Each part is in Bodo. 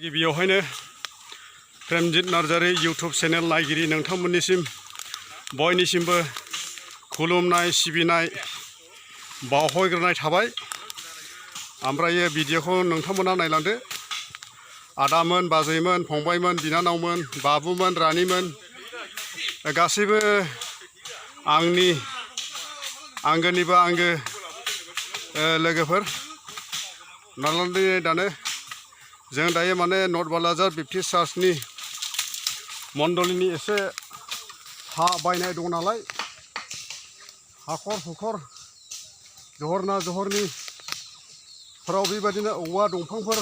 गिबियावहायनो प्रेमजित नार्जारि इउटुब चेनेल नायगिरि नोंथांमोननिसिम बयनिसिमबो खुलुमनाय सिबिनाय बावहरग्रोनाय थाबाय। ओमफ्राय भिडिअखौ नोंथांमोना नायलांदो। आदामोन, बाजैमोन, फंबायमोन, बिनानावमोन, बाबुमोन, रानिमोन गासैबो आंनि आंगोनिबो आंगो लोगोफोर नालांदों दानो। जों दायो माने नर्थ बालाजार बेप्टिस्ट चार्चनि मण्डलिनि एसे हा बायनाय दं नालाय हाखर हुखर जहरना जहरनि फोराव बेबायदिनो औवा दंफांफोर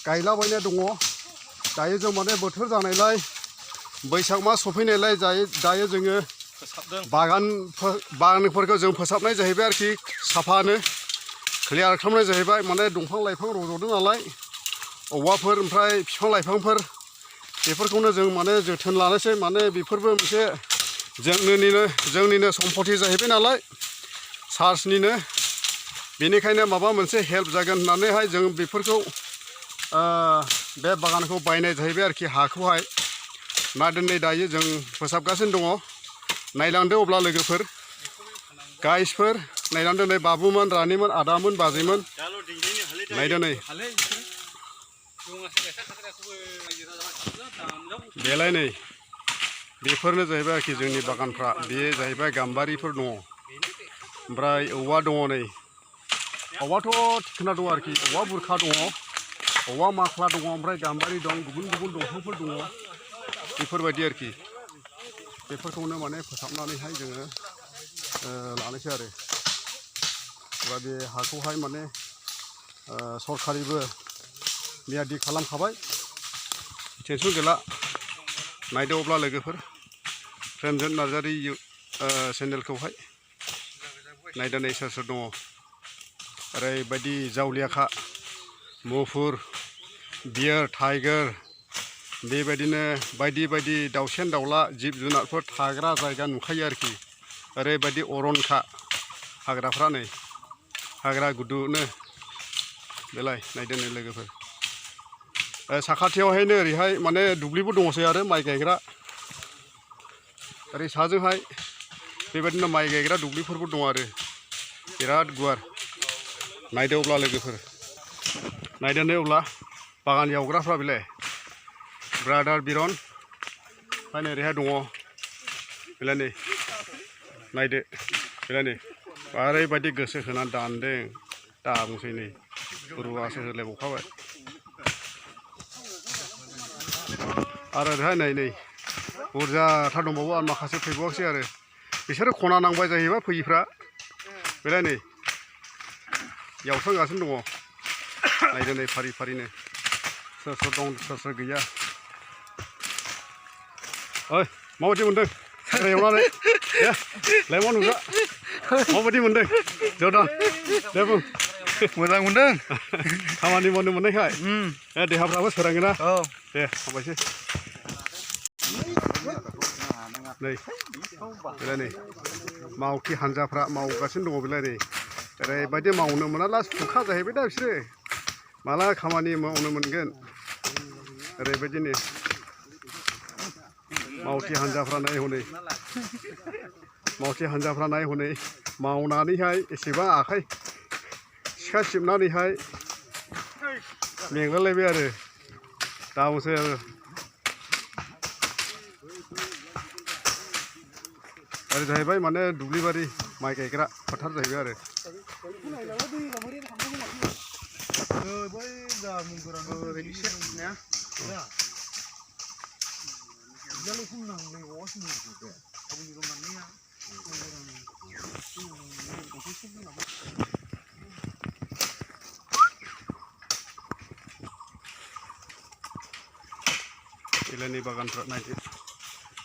गायलाबायनाय दङ। दायो जों माने बोथोर जानायलाय बैसाग मास सफैनायलाय दायो जोङो बागानफोरखौ जों फोसाबनाय जाहैबाय आरोखि। साफानो क्लियार खालामनाय जाहैबाय। माने दंफां लाइफां रज'दों नालाय औवाफोर ओमफ्राय बिफां लाइफांफोर बेफोरखौनो जों माने जोथोन लानोसै। माने बेफोरबो मोनसे जोंनिनो सम्पति जाहैबाय नालाय चार्चनिनो। बेनिखायनो माबा मोनसे हेल्प जागोन होननानैहाय जों बेफोरखौ बे बागानखौ बायनाय जाहैबाय आरोखि हाखौहाय। नायदोनै दायो जों फोसाबगासिनो दङ। नायलांदो अब्ला लोगोफोर गाइसफोर नायलांदो। नै बाबुमोन, रानिमोन, आदामोन, बाजैमोन नायदो नै बेलाय नै बेफोरनो जाहैबाय आरोखि जोंनि बागानफ्रा। बे जाहैबाय गाम्बारिफोर दङ ओमफ्राय औवा दङ। नै औवाथ' थिखोना दङ आरोखि। औवा बुरखा दङ, औवा माख्ला दङ, ओमफ्राय गाम्बारि दं, गुबुन गुबुन दंफांफोर दङ बेफोरबायदि आरोखि। बेफोरखौनो माने फोसाबनानैहाय जोङो लानोसै आरो। दा बे हाखौहाय माने सरकारिबो मियादि खालामखाबाय। टेनसन गैला। नायदो अब्ला लोगोफोर प्रेमजित नार्जारि चेनेलखौहाय नायदो। नै सोर सोर दङ ओरैबायदि जावलियाखा मुफुर, बियार, टाइगार बेबायदिनो बायदि बायदि दाउसेन दाउला जिब जुनारफोर थाग्रा जायगा नुखायो आरोखि। ओरैबायदि अरनखा हाग्राफ्रा। नै हाग्रा गुदुनो बेलाय नायदो नै लोगोफोर। साखाथियावहायनो ओरैहाय माने दुब्लिबो दङसै आरो माइ गायग्रा। ओरै साजोंहाय बेबायदिनो माइ गायग्रा दुब्लिफोरबो दं आरो बिराद गुवार। नायदो अब्ला लोगोफोर नायदो नै अब्ला बागान एवग्राफ्रा बेलाय ब्रादार बिरन। ओमफ्राय नै ओरैहाय दङ बेलाय नै नायदो बेलाय नै ओरैबायदि गोसो होनानै दानदों दा बुंसै नै रुवासो होलायबावखाबाय। आरो ओरैहाय नै बुरजाथार दंबावो आरो माखासे फैबावाखैसै आरो बिसोरो खना नांबाय जाहैबाय फैयिफ्रा। बेलाय नै यावस्रांगासिनो दङ। नायदो नै फारि फारिनो सोर सोर दं सोर सोर गैया। ओइ माबायदि मोनदों हाग्रा एवनानै? दे लायमोन नुजा माबायदि मोनदों जर्दान? दे बुं। मोजां मोनदों खामानि मावनो मोननायखाय देहाफ्राबो सोराङोना? औ दे हामबायसै। नै बेलाय नै मावथि हान्जाफ्रा मावगासिनो दङ। बेलाय नै ओरैबायदि मावनो मोनाब्ला सुखा जाहैबाय दा बिसोरो माला खामानि मावनो मोनगोन। ओरैबायदिनो मावथि हान्जाफ्रा नाय हनै मावथि हान्जाफ्रा नाय हनै मावनानैहाय एसेबां आखाइ सिखा सिबनानैहाय मेंलायलायबाय आरो दा बुंसै आरो। ओरै जाहैबाय माने दुब्लिबारि माइ गायग्रा फोथार जाहैबाय आरो। बेलायनि बागानफ्रा नायदो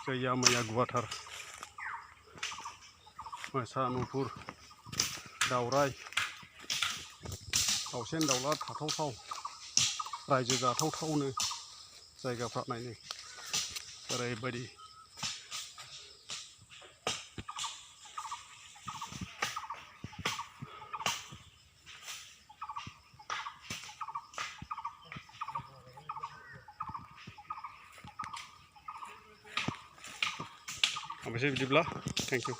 जैया मैया गुवारथार। मोसा मुफुर दावराय दाउसेन दाउला थाथावथाव रायजो जाथावथावनो जायगाफ्रा नायनो ओरैबायदि। हामबायसै बिदिब्ला थेंक इउ